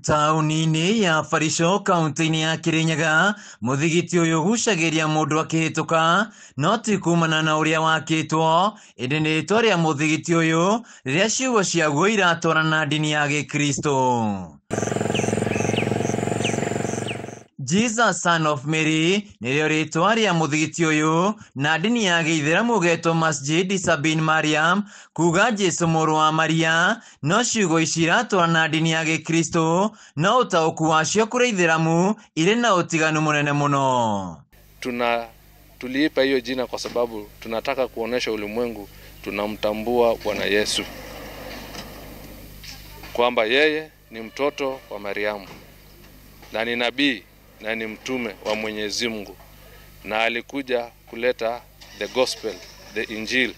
Taũni-inĩ ya Barisho kaunti-inĩ ya Kirinyaga, mũthigiti ũyũ ũgucagĩria mũndũ akĩhĩtũka, no ti kumana na ũrĩa wakĩtwo, ĩndĩ nĩ rĩtwa rĩa mũthigiti ũyũ rĩrĩa ciugo ciaguo iratwarana na ndini ya Gĩkristo. Jesus Son of Mary nĩrĩo rĩtwa rĩa mũthigiti ũyũ na ndini ya Gĩithĩramu ũgetwo Masjid Isa bin Mariam kuga Jesu mũrũ wa Maria, no ciugo ici iratwarana na ndini ya Gĩkristo no ũtaũku wacio kũrĩ Ithĩramu irĩ na ũtiganu mũnene mũno. Tuliipa hiyo jina kwa sababu tunataka kuonesha ulimwengu tunamtambua Bwana Yesu kwamba yeye ni mtoto wa Mariamu na ni nabii na ni mtume wa Mwenyezi Mungu na alikuja kuleta the gospel, the Injili.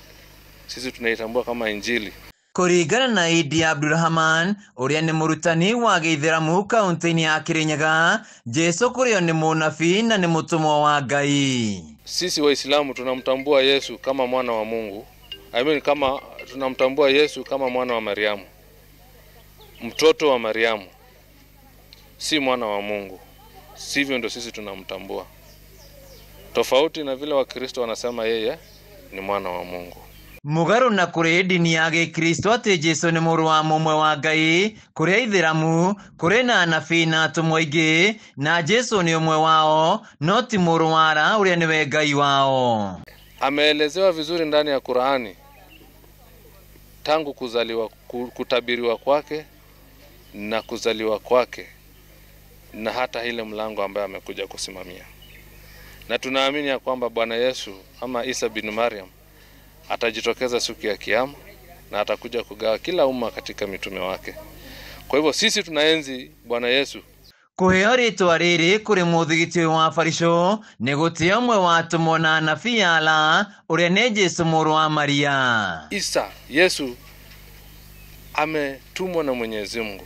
Sisi tunaitambua kama Injili. Kũringana na Idi Abdulrahman ũrĩa nĩ mũrutani wa Gĩithĩramu kaunti-inĩ ya Kirinyaga, Jesu kũrĩo nĩ mũnabii na nĩ mũtũmwo wa Ngai. Sisi Waislamu tunamtambua Yesu kama mwana wa Mungu. I mean, kama tunamtambua Yesu kama mwana wa Mariamu. Mtoto wa Mariamu. Si mwana wa Mungu. Sivyo ndo sisi tunamtambua. Tofauti na vile Wakristo wanasema yeye ni mwana wa Mungu. Mũgarũ na kũrĩ ndini ya Gĩkristo atĩ Jesu nĩ mũrũ wa mũmwe wa Ngai, kũrĩ Aithĩramu kũrĩ na anabii na atũmwo aingĩ, na Jesu nĩ ũmwe wao, no ti mũrũ wa Ara ũrĩa nĩwe Ngai wao. Ameelezewa vizuri ndani ya Qur'ani tangu kuzaliwa, kutabiriwa kwake na kuzaliwa kwake na hata ile mlango ambaye amekuja kusimamia. Na tunaamini ya kwamba Bwana Yesu ama Isa bin Mariam atajitokeza siku ya kiyama na atakuja kugawa kila umma katika mitume wake. Kwa hivyo sisi tunaenzi Bwana Yesu. Kũheo rĩtwa rĩrĩ kũrĩ mũthigiti wa Barisho nĩ gũtĩa ũmwe wa atũmwo na anabii ala ũrĩa nĩ Jesu mũrũ wa Maria. Isa Yesu ametumwa na Mwenyezi Mungu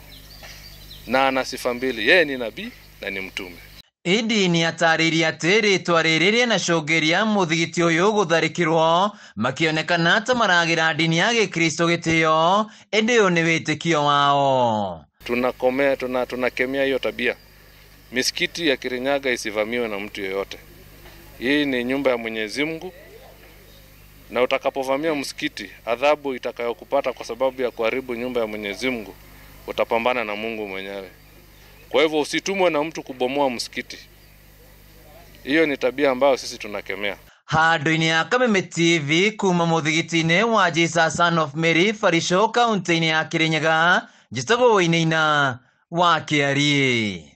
na ana sifa mbili, yeye ni nabii na ni mtume. Idi nĩ atarĩirie atĩ rĩtwa rĩrĩ rĩanacũngĩria mũthigiti ũyũ gũtharĩkĩrwo makĩonekana ta maragĩra ndini ya Gĩkristo gĩtĩo, ĩndĩ ũyũ nĩ wĩtĩkio wao. Tunakomea, tunakemea hiyo tabia. Misikiti ya Kirinyaga isivamiwe na mtu yeyote. Hii ni nyumba ya Mwenyezi Mungu, na utakapovamia msikiti, adhabu itakayokupata kwa sababu ya kuharibu nyumba ya Mwenyezi Mungu, utapambana na Mungu mwenyewe. Kwa hivyo usitumwe na mtu kubomoa msikiti. Hiyo ni tabia ambayo sisi tunakemea. Handũ-inĩ ya Kameme TV kuma mũthigiti-inĩ wa Jesus Son of Mary Barisho kaunti-inĩ ya Kirinyaga, njĩtagwo Wainaina wa Kĩariĩ.